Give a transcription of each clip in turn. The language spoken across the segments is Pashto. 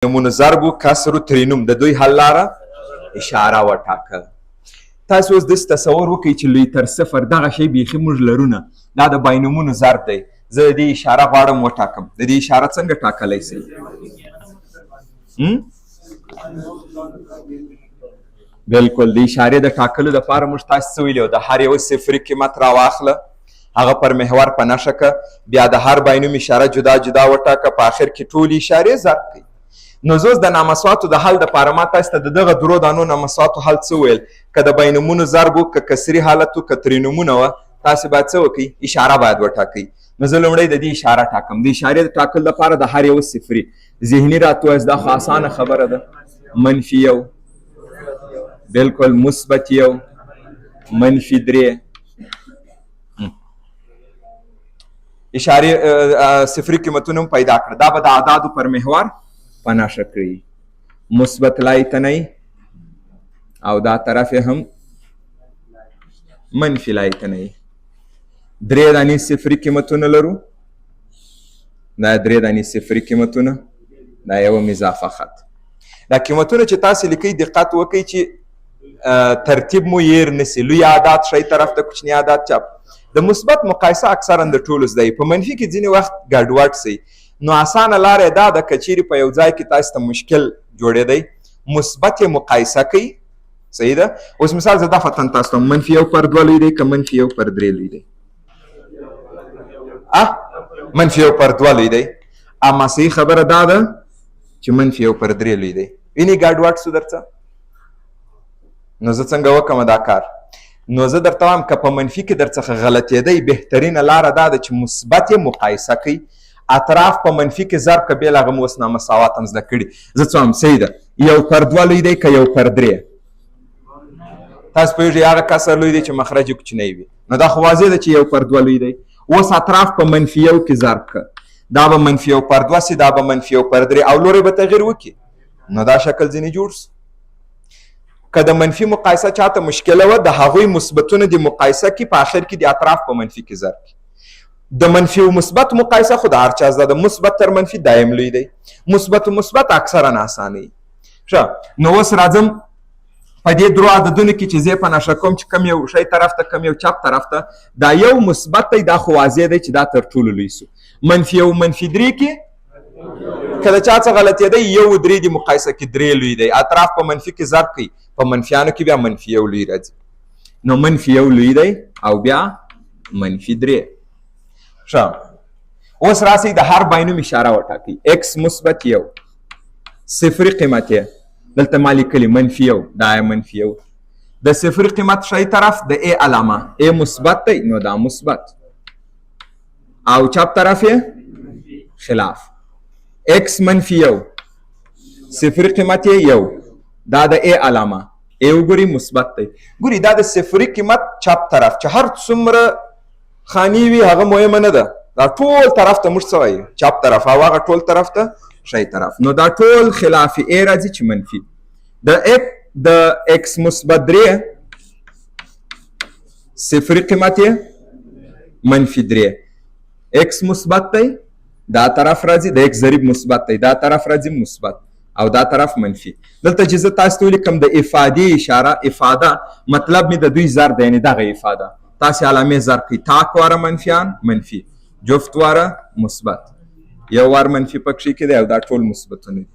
نومونو ضرب و کسر و ترینوم د دوی حل لاره اشاره وټاکه. تاسو اوس داسې تصور وکړئ چې لوی تر صفر دغه شی بیخي موږ لرو نه، دا د باینومونو ضرب دی. زه د دې اشاره غواړم وټاکم. د دې اشاره څنګه ټاکلی سئ؟ بالکل، د اشارې د ټاکلو دپاره موږ تاسو څه ویلي؟ د هر یو صفري قیمت راواخله، هغه پر محور په نښه که، بیا د هر باینوم اشاره جدا جدا وټاکه، په آخر کې ټولې اشارې ضرب کړئ. نو زه اوس د نامسواتو د حل دپاره ما تاسو ته د دغه درو دانو نامسواتو حل څه ویل؟ که د باینومونو ضرب و، که کسري حالت و، که ترینومونه وه، تاسو باید څه وکړئ؟ اشاره باید وټاکئ. نو زه لومړی د دې اشاره ټاکم. د اشارې د ټاکلو دپاره د هر یو صفري ذهني راته ووایاست، دا خو اسانه خبره ده. منفي یو، بالکل، مثبت یو، منفي درې. اشارې صفري قیمتونه هم پیدا کړه. دا به د اعدادو پر محور په نښه کړي. مثبت لای ته نه او دا طرف یې هم منفي لای ته نه. درې دانې صفري قیمتونه لرو، دا درې دانې صفري قیمتونه، دا یو هم اضافه خط. دا قیمتونه چې تاسو لیکئ دقت وکړئ چې ترتیب مو یې نه سي. لوی اعداد ښی طرف ته، کوچني اعداد چپ. د مثبت مقایسه اکثرا د ټولو زده وي، په منفي کې ځینې وخت ګډوډ سي. نو اسانه لاره یې دا ده، که چیرې په یو ځای کې تاسو ته مشکل جوړېدی، مثبت یې مقایسه کړئ. صحیح ده؟ اوس مثال زه دفعتاً تاسو ته منفي یو پر دوه لوی دی که منفي یو پر درې لوی دی؟ منفي یو پر دوه لوی دی. اما صحیح خبره دا ده چې منفي یو پر درې لوی دی. ویني ګډوډ سو درڅه؟ نو زه څنګه وکم دا کار؟ نو زه درته وایم که په منفي کې درڅخه غلطېدی، بهترینه لاره دا ده چې مثبت یې مقایسه کړئ، اطراف په منفي کې ضرب که، بې له هغه مو اوس نامساوات هم زده کړي. زه څه وایم؟ صحیح ده، یو پر دوه لوی دی که یو پر درې؟ تاسو پوهېږئ هغه کسر لوی دی چې مخرج یې کوچنی وي. نو دا خو واضح ده چې یو پر دوه لوی دی. اوس اطراف په منفي یو کې ضرب که، دا به منفي یو پر دوه سي، دا به منفي یو پر درې، او لوری به تغییر وکړي. نو دا شکل ځینې جوړ سو. که د منفي مقایسه چاته مشکله وه، د هغوی مثبتونه د مقایسه کې په آخر کې د اطراف په منفي کې ضرب کړي. د منفي او مثبت مقایسه خو د هر چا زده ده، مثبت تر منفي دایم لوی دی، مثبت او مثبت اکثرا اسانه وي. ښه، نو اوس راځم په دې درو عددونو کې چې زه په نښه کوم چې کوم یو ښی طرف ته کوم یو چپ طرف ته، دا یو مثبت دی، دا خو واضح دی چې دا تر ټولو لوی سو. منفي یو منفي درې کې که د چا څه غلطېدی، یو درې دې مقایسه کې درې لوی دی، اطراف په منفي کې ضرب کوي، په منفیانو کې بیا منفي یو لوی راځي. نو منفي یو لوی دی او بیا منفي درې. ښه، اوس راسئ د هر باینوم اشاره وټاکئ. ایکس مثبت یو، صفري قیمت یې دلته ما لیکلي منفي یو، دا یې منفي یو. د صفري قیمت ښی طرف د ای علامه، ای مثبت دی نو دا مثبت، او چپ طرف یې خلاف. ایکس منفي یو، صفري قیمت یې یو، دا د ای علامه، ای وګورئ مثبت دی. ګوري دا د صفري قیمت چپ طرف چې هر څومره خانې وي هغه مهمه نه ده، دا ټول طرف ته موږ څه وایو؟ چپ طرف، او هغه ټول طرف ته ښی طرف. نو دا ټول خلاف ای راځي چې منفي. د ایکس مثبت درې، صفري قیمت یې منفي درې، ایکس مثبت دی دا طرف راځي، د ایکس ضریب مثبت دی دا طرف راځي مثبت، او دا طرف منفي. دلته چې زه تاسو ته ولیکم د افادې اشاره، افاده مطلب مې د دوی ضرب دی، یعنې دغه افاده تاسې علامې ضرب کړئ، تاک واره منفیان منفي، جفت واره مثبت، یو وار منفي پکښې کې دی او دا ټول مثبتونه دي.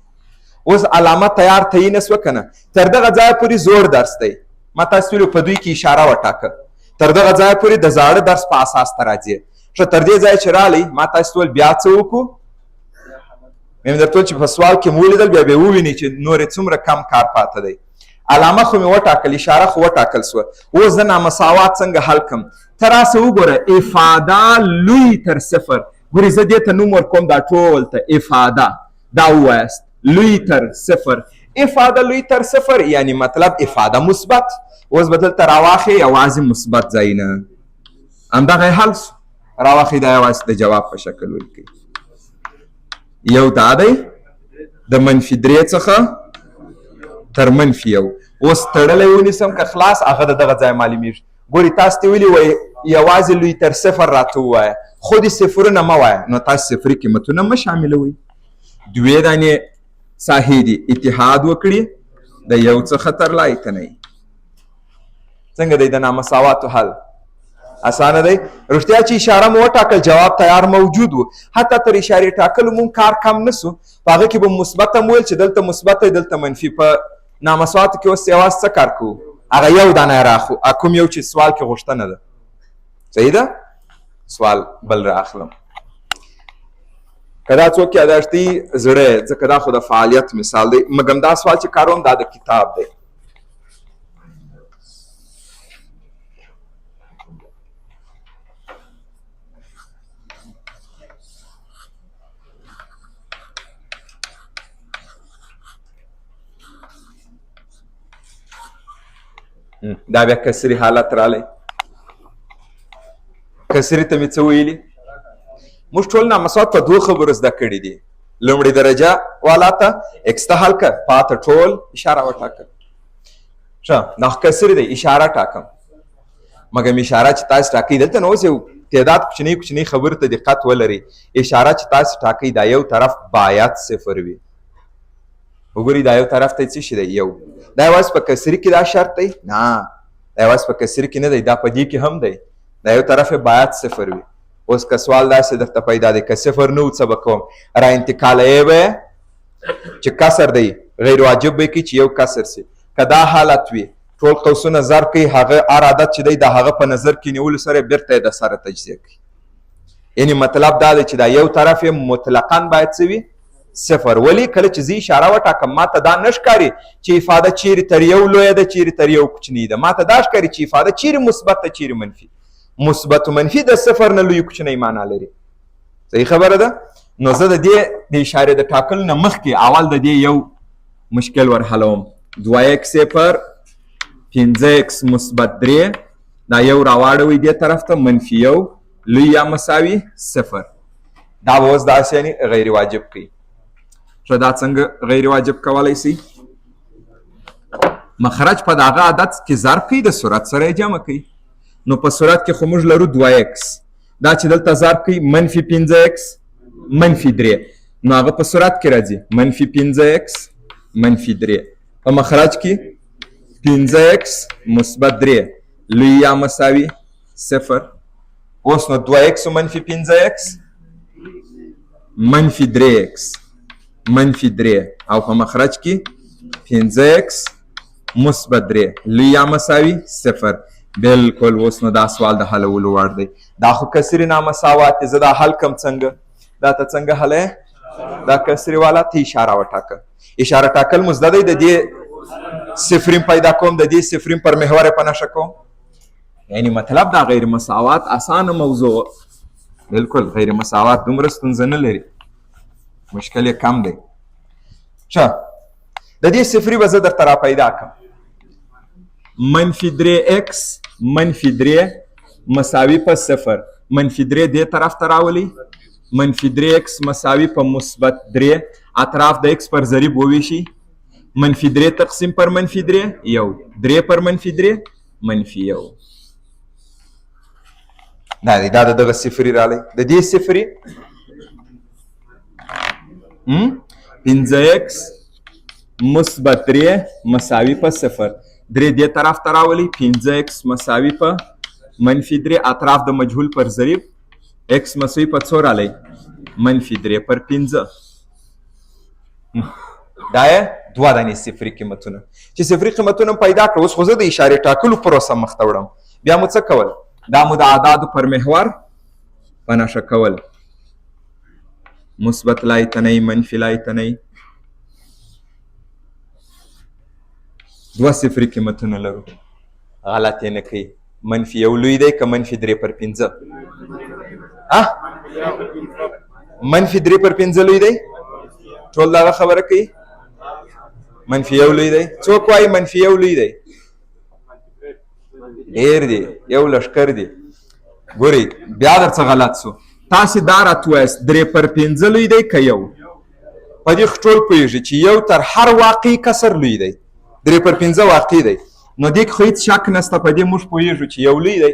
اوس علامه تیار تعین سوه که نه؟ تر دغه ځایه پورې زوړ درس دی، ما تاسو ویلو په دوی کې اشاره وټاکه، تر دغه ځایه پورې د زاړه درس په اساس ته راځي. ښه، تر دې ځایه چې رالی ما تاسو ته ویل بیا څه وکړو؟ مې درته ویل چې په سوال کې مو ولیدل، بیا به ووینئ چې نور یې څومره کم کار پاته دی. علامه خو مې وټاکل، اشاره خو وټاکل سوه. اوس زه نامساوات څنګه حل کړم؟ ته راسه وګوره، افاده لوی تر صفر. ګوري زه دې ته نوم ورکوم دا ټول ته افاده، دا ووایاست لوی تر صفر. افاده لوی تر صفر یعنی مطلب افاده مثبت. اوس به دلته راواخې یوازې مثبت ځایونه، همدغه یې حل سو. راواخې دا یوازې د جواب په شکل ولیکئ. یو دا دی د منفي درې څخه تر منفي یو. اوس تړلی ونیسم که خلاص، هغه د دغه ځای معلومیږي. ګوري تاسو ته ویلي وایي یوازې لوی تر صفر راته ووایه، خو دې صفرونه مه وایه، نو تاسو صفري قیمتونه مه شاملوئ. دوې دانې ساحې دي اتحاد وکړي د یو څخه تر لایتنۍ. څنګه دی د نامساواتو حل؟ اسانه دی. رښتیا چې اشاره مو وټاکل جواب تیار موجود و، حتی تر اشارې ټاکلو مونږ کار کم نه سو. په هغه کې به مثبت هم ویل چې دلته مثبت دی دلته منفي. په نامساواتو کې اوس یوازې څه کار کوو؟ هغه یو دانه یې راخو، کوم یو چې سوال کې غوښتنه ده. صحیح ده؟ سوال بل را اخلم. که دا څوک یاداشتي زړه، ځکه دا خو د فعالیت مثال دی، مګم دا سوال چې کاروم دا د کتاب دی. دا بیا کسري حالت رالی. کسري ته مې څه ویلي؟ موږ ټول نامساوات په دوو خبرو زده کړي دي. لومړي درجه والا ته ایکس ته حل که، پاته ټول اشاره وټاکه. ښه، دا خو کسري دی، اشاره ټاکم. مګم اشاره چې تاسو ټاکئ دلته نو اوس یو تعداد کوچنۍ کوچنۍ خبرو ته دقت ولرئ. اشاره چې تاسو ټاکئ دا یو طرف باید صفر وي. وګورئ دا یو طرف ته څه شي دی؟ یو. دا یوازې په کسري کې دا شرط دی؟ نه، دا یوازې په کسري کې نه دی، دا په دې کې هم دی. دا یو طرف یې باید صفر وي. اوس که سوال داسې درته پیدا دی، که صفر نه و څه به کوم؟ را انتقالوي به چې کسر دی، غیر واجب به کړي چې یو کسر سي. که دا حالت وي ټول قوسونه ضرب کوي، هغه هر عدد چې دی د هغه په نظر کې نیولو سره بیرته یې د سره تجزیه کوي. یعنی مطلب دا دی چې دا یو طرف یې مطلقاً باید څه وي؟ صفر. ولې کله چې زه اشاره وټاکم ما ته دا نه ښکاري چې افاده چیرې تر یو لویه ده چیرې تر یو کوچنۍ ده، ما ته دا ښکاري چې افاده چیرې مثبت ده چیرې منفي. مثبت و منفي د صفر نه لوی کوچنۍ معنا لري. صحیح خبره ده؟ نو زه د دې د اشارې د ټاکلو نه مخکې اول د دې یو مشکل ور حلوم. دوه ایکس یې پر پنځه ایکس مثبت درې، دا یو راواړوئ دې طرف ته منفي یو لوی یا مساوي صفر. دا به اوس داسې یعنی غیر واجب کوي. ښه، دا څنګه غیر واجب کولی سي؟ مخرج په دغه عدد کې ضرب کوي د صورت سره یې جمع کوي. نو په صورت کې خو موږ لرو دوه ایکس، دا چې دلته ضرب کوي منفي پنځه ایکس منفي درې، نو هغه په صورت کې راځي منفي پنځه ایکس منفي درې، په مخرج کې پنځه ایکس مثبت درې لوی یا مساوي صفر. اوس نو دوه ایکس منفي پنځه ایکس منفي درې ایکس منفي درې او په مخرج کې پنځه ایکس مثبت درې لوی یا مساوي صفر. بالکل اوس نو دا سوال د حلولو وړ دی. دا خو کسري نامساوات دی، زه دا حل کم څنګه؟ دا ته څنګه حلوې؟ دا کسري والا ته اشاره وټاکه. اشاره ټاکل مو زده دی، د دې صفریم پیدا کوم، د دې صفریم پر محور یې په نښه کوم. یعنی مطلب دا غیر مساوات اسانه موضوع، بالکل غیر مساوات دومره ستونزه نه لري، مشکل یې کم دی. ښه، د دې صفري به زه درته را پیدا کړم. منفي درې ایکس منفي درې مساوي په صفر، منفي درې دې طرف ته راولئ، منفي درې ایکس مساوي په مثبت درې، اطراف د ایکس پر ضریب وویشي، منفي درې تقسیم پر منفي درې یو، درې پر منفي درې منفي یو. دا دی، دا د دغه صفري رالی. د دې صفري پنځه ایکس مثبت درې مساوي په صفر، درې دې طرف ته راولئ، پنځه ایکس مساوي په منفي درې، اطراف د مجهول پر ضریب، ایکس مساوي په څو رالی؟ منفي درې پر پنځه. دا یې دوه دانې صفري قیمتونه چې صفري قیمتونه پیدا کړو. اوس خو زه د اشارې ټاکلو پروسه مخته وړم. بیا مو څه کول؟ دا مو د اعدادو پر محور په نښه کول، مثبت لایتنۍ منفي لایتنۍ، دوه صفري قیمتونه لرو. غلط یې نه کوي. منفي یو لوی دی که منفي درې پر پنځه؟ منفي درې پر پنځه لوی دی؟ ټول دغه خبره کوي؟ منفي یو لوی دی. څوک وایي منفي یو لوی دی؟ ډېر دی، یو لښکر دی. ګورئ بیا درڅه غلط سو. تاسې دا راته ووایاست درې پر پنځه لوی دی که یو؟ په دې خو ټول پوهېږي چې یو تر هر واقعي کسر لوی دی، درې پر پنځه واقعي دی. نو دې کې خو هېڅ شک نشته، په دې موږ پوهېږو چې یو لوی دی.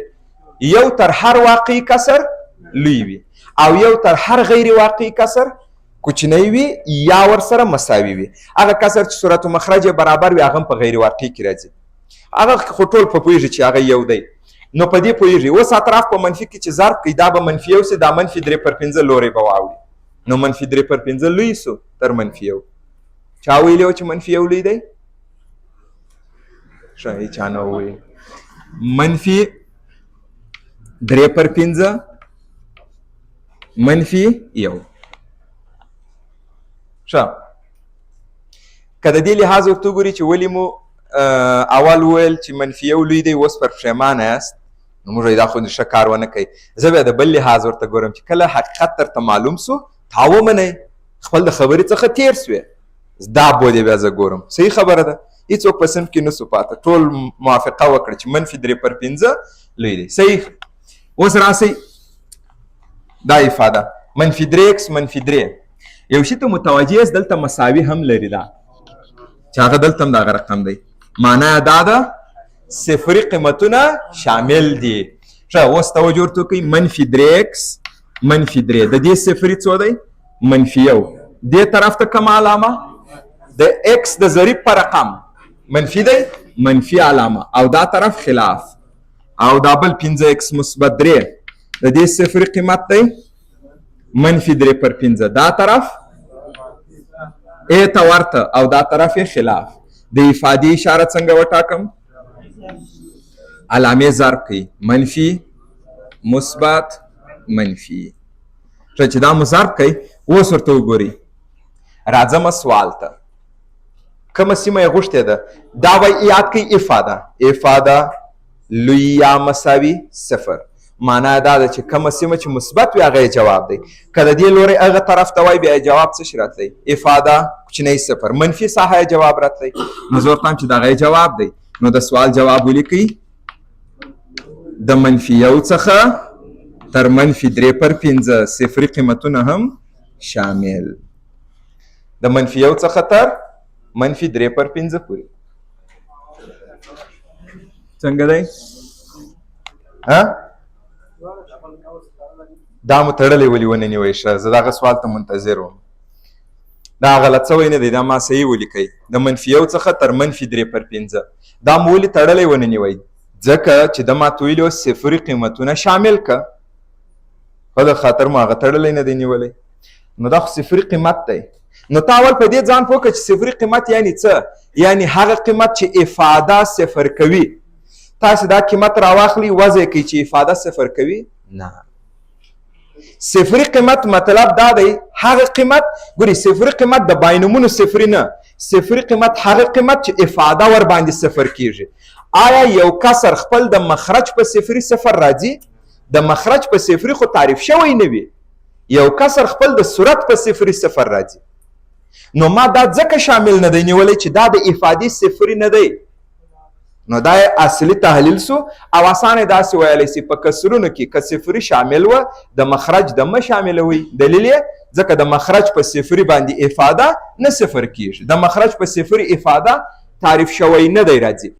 یو تر هر واقعي کسر لوی وي او یو تر هر غیر واقعي کسر کوچنی وي یا ورسره مساوي وي. هغه کسر چې صورت و مخرج یې برابر وي هغه هم په غیر واقع کې راځي. هغه خو ټول په پوهېږي چې هغه یو دی، نو په دې پوهېږي. اوس اطراف په منفي کې چې ضرب کوي دا به منفي یو سي، دا منفي درې پر پنځه لوری به واوړي، نو منفي درې پر پنځه لوی سو تر منفي یو. چا ویلي و چې منفي یو لوی دی؟ ښه، هېچا نه وویل. منفي درې پر پنځه منفي یو. ښه، که د دې لحاظ ورته وګوري چې ولې مو اول وویل چې منفي یو لوی دی، اوس پر پښیمانه یاست، نو موږ دا خو ښه کار ونه کوي. زه بیا د بل لحاظ ورته ګورم چې کله حقیقت درته معلوم سو تا ومنئ، خپل د خبرې څخه تېر سوې، دا بودې بیا زه ګورم. صحیح خبره ده، هیڅوک په صنف کې نه سو پاته، ټول موافقه وکړه چې منفي درې پر پنځه لوی دی. صحیح. اوس راسئ دا افاده منفي درې ایکس منفي درې، یو شي ته متوجه یاست دلته مساوي هم لري، دا چې هغه دلته هم دغه رقم دی، معنا یې دا ده صفري قیمتونه شامل دي. ښه، اوس توجه ورته وکړئ، منفي درې ایکس منفي درې، د دې صفري څو دی؟ منفي یو. دې طرف ته کومه علامه؟ د ایکس د ضریب په رقم منفي دی، منفي علامه، او دا طرف خلاف. او دا بل پنځه ایکس مثبت درې، د دې صفري قیمت دی منفي درې پر پنځه، دا طرف ای ته ورته او دا طرف یې خلاف. د افادې اشاره څنګه وټاکم؟ علامې ضرب کوي، منفي مثبت منفي. ښه، چې دا مو ضرب کوي، اوس ورته وګورئ. راځم سوال ته، کومه سیمه یې غوښتې ده؟ دا به یاد کړئ، افاده، افاده لوی یا مساوي صفر، معنا دا ده چې کومه سیمه چې مثبت وي هغه یې جواب دی. که د دې لوری هغه طرف ته وای بیا یې جواب څه شي راتلی؟ افاده کوچنی صفر، منفي ساحه یې جواب راتلی. نو زه ورته وایم چې دغه یې جواب دی. نو د سوال جواب ولیکئ، د منفي یو څخه تر منفي درې پر پنځه صفري قیمتونه هم شامل، د منفي یو څخه تر منفي درې پر پنځه پورې. څنګه دی؟ ها، دا مو تړلی ولې ونه نیوی؟ ښه، زه دغه سوال ته منتظر وم. دا غلط سوی نه دی، دا ما صحیح ولیکئ، د منفي یو څخه تر منفي درې پر پنځه. دا مو ولې تړلی ونه نیوی؟ ځکه چې د ما ته ویلي وه صفري قیمتونه شامل که، په د خاطر مو هغه تړلی نه دی نیولی. نو دا خو صفري قیمت دی. نو تا اول په دې ځان پوه کړه چې صفري قیمت یعنی څه؟ یعنی هغه قیمت چې افاده صفر کوي. تاسې دا قیمت راواخلئ، وضع کوي چې افاده صفر کوي؟ نه، صفري قیمت مطلب دا دی هغه قیمت، ګوري صفري قیمت د باینومونو صفري نه، صفري قیمت هغه قیمت چې افاده ور باندې صفر کیږي. آیا یو کسر خپل د مخرج په صفري صفر راځي؟ د مخرج په صفري خو تعریف شوی نه وي، یو کسر خپل د صورت په صفري صفر راځي. نو ما دا ځکه شامل نه دی نیولی چې دا د افادې صفري نه دی. نو دا اصلي تحلیل سو. او اسانه داسې ویلی سي په کسرونو کې که صفري شامل وه د مخرج د مه شاملوي. دلیل یې ځکه د مخرج په صفري باندې افاده نه صفر کیږي، د مخرج په صفري افاده تعریف شوی نه دی راځي.